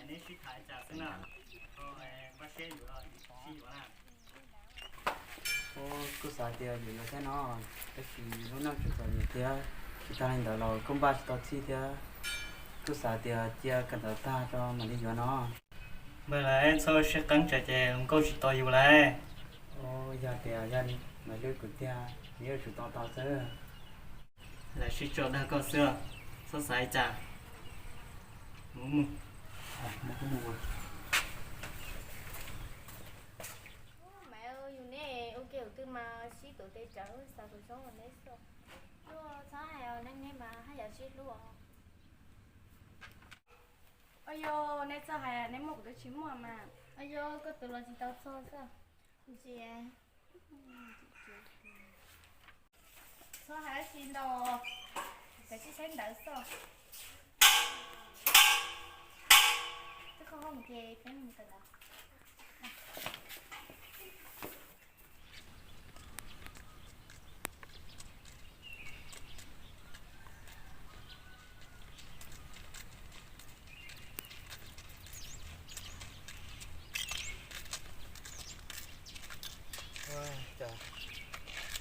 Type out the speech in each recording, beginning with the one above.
Neb sib tham cas xwb na, npaj siab yuav sib yuav na. Kuj xav tias yuav yuav thiab no, tab sis lub neej tseem txom nyem thiab, tsis tag li ntawd los kuj npaj tsis tau txhij thiab. Kuj xav tias cia kawm ntawv tag tso mam li yuav no. Npawg lawv txhob sib qeeb tsam ces nkauj tsis tos yus lawm. Yog tias yog li mas lwm tus tiag, yuav tsum tos tos xwb. Lawv sib tso dag koj xwb, txhob xav li cas. Mus, mus. Mas yus ne ua ke ua twg mas sib tuav tes tsawv xav kom zoo neb xwb. Luaj txhob hais os, neb neb mas haj yam sib hlub os. Au yog, neb txhob hais, neb muaj kuv twb tsis muaj mas. Au yog, koj tus los tsis tau txog xwb. Ntsia. Txhob hais dab tsi ntau, kawm tsis saib ntawv xwb. Twb qhov hauj ces peb mus kawm ntawv.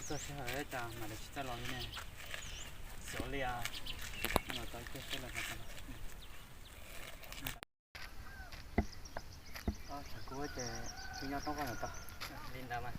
Txog sij hawm cas mam li tsis txawj los li ne. Xyov li os, no tau ib pliag xwb los tau. Tshav kub ces peb nyob roob koj ntawm tau li ntawd mas.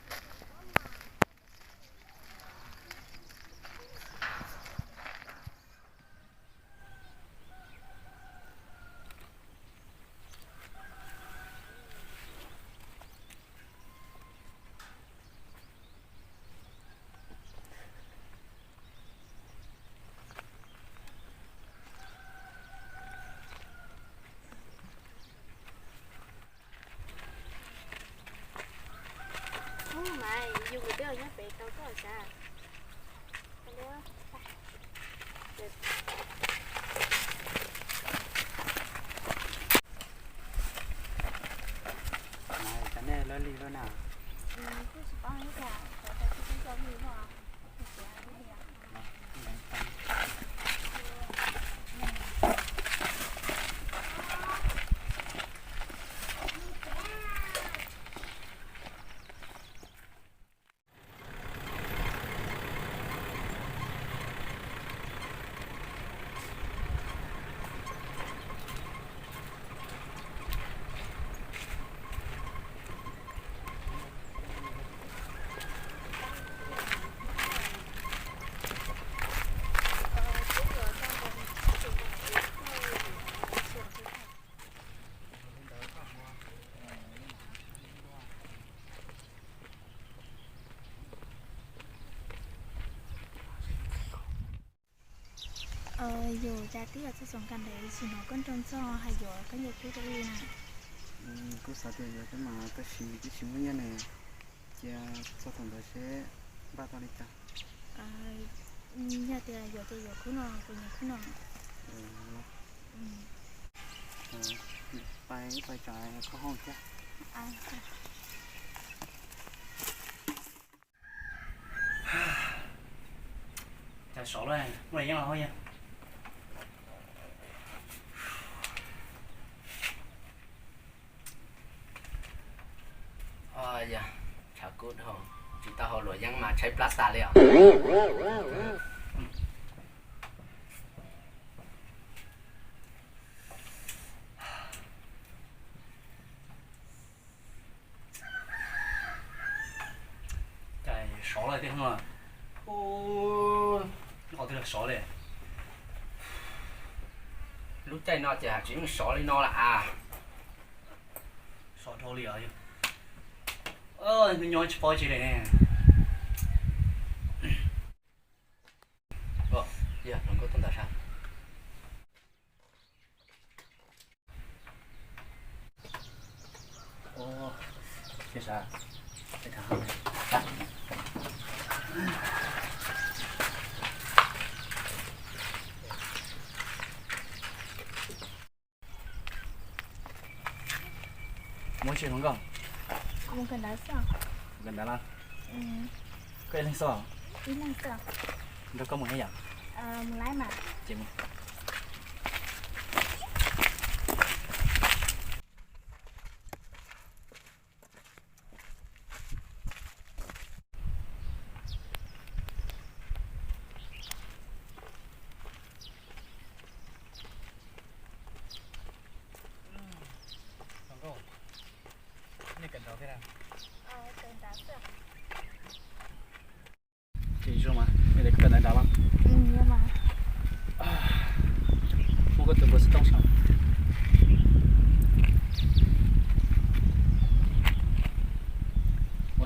Ub, mas yus kwv tij nyob pem tau koj sav. Mas nej lawv li lawm na. Yus cas twb yog txog xyoo kawm ntawv tsis hnov koj nrog Ntxawg hais yuav koj ncaws kub rau wb na. Kuj xav tias yuav thiab mas tab sis twb tsis muaj nyiaj ne, cia txog thaum ntawd seb npaj tau li cas. Yog tias yuav ces yuav khub no, kuv nyiam khub no. Pais, pais tso koj hoob thiab. Cas sov lawm, muaj yeeb los hauj yog. Yog, tshav kub dhau, tsis tau haus luam yeeb mas tshaib plab tas li os. Cas sov lawm tiag no. Ub, qhov twg sov li. Lub caij no ces tsis yeej sov li no lawm as. Sov dhau li os. Nyob tsis paub tsi li ne. Yog hluas nkauj tuaj ntawd sas. Muaj tsi hluas nkauj? Kuv kawm ntawv xwb. Kawm ntawv los? Koj ib leeg xwb? Ib leeg xwb. Nrog koj mus ib yam? Mus lawm mas. Ces mus.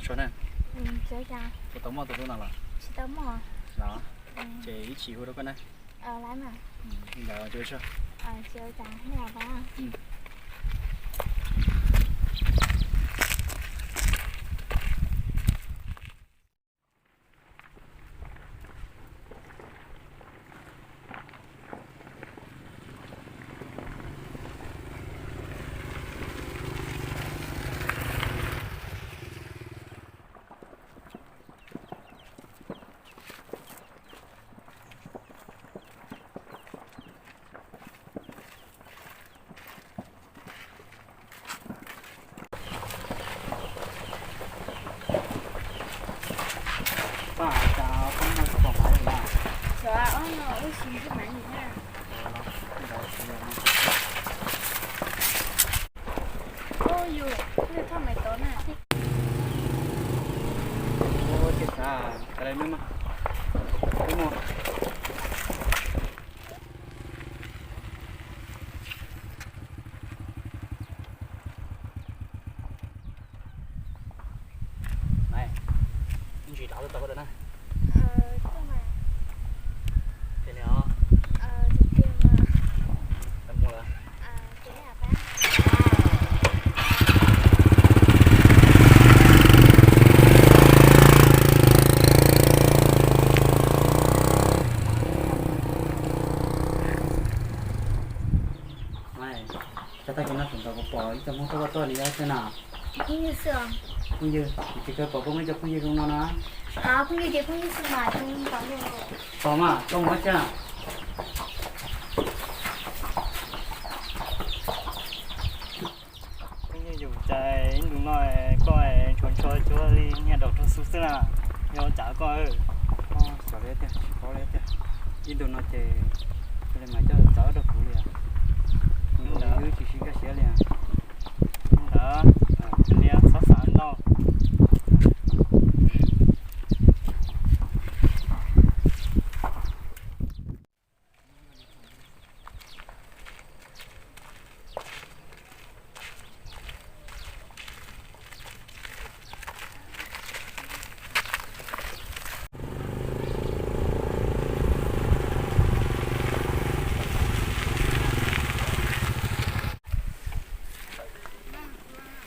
Tso na. Kuv tau muaj tus hlub no los? Los, ces ib chim hu rau koj na. Ntawd. Ntsis rov tau koj na. Ces li os. Tau mus lawm. Cov tag kis no kuv ntaus kuv pom ib co Hmoob tuaj tuaj li xwb na. Phooj ywg, kuv tsis tau pom koj muaj ib co phooj ywg zoo no na. Pom mas, koj mus ua cas? Phooj ywg, yus cas ib ntus no koj ntshua ntshua cuag li niag daum rog xu xwb na, yog cas koj? Xyov li tiag, tsis paub li tiag. Ib ntus no ces cia li mas coj txawv rau kuv li os. Ntawd wb tsis sib nkag siab li. Ntawd, cia li txhob xav ntau.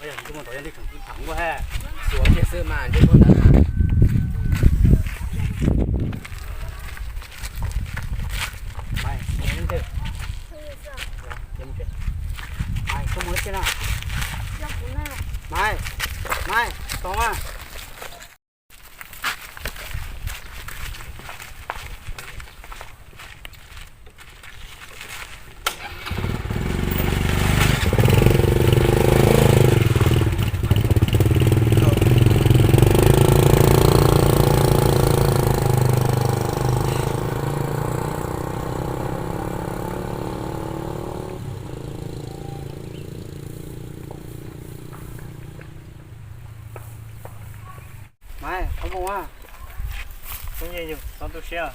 Ua yog ntsej muag tod yog nej tsoom kwv tij tham nkuaj hab, xuav kiag xwb mas ntsej muag ntawd na. Maiv, koj mus ua tsi na? Maiv, Maiv, tos mas. Maiv, qhov muag. Phooj ywg, yus txhob tu siab.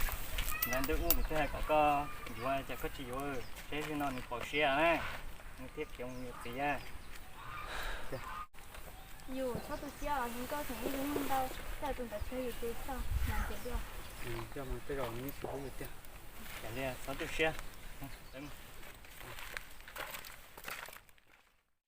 Ntawd ntuj ub kuv twb hais kom koj yuav ces koj tsis yuav, seb zaum no nws pom siab na, nws thiaj khiav mus yuav txiv. Yus txhob tu siab os, zoo nkauj tseem ib lub ntau, tej tus ntawd tsis yog yus tus txoj mas ces coj mas tej zaum nws tsis pub yus tiag. Ces li txhob tu siab.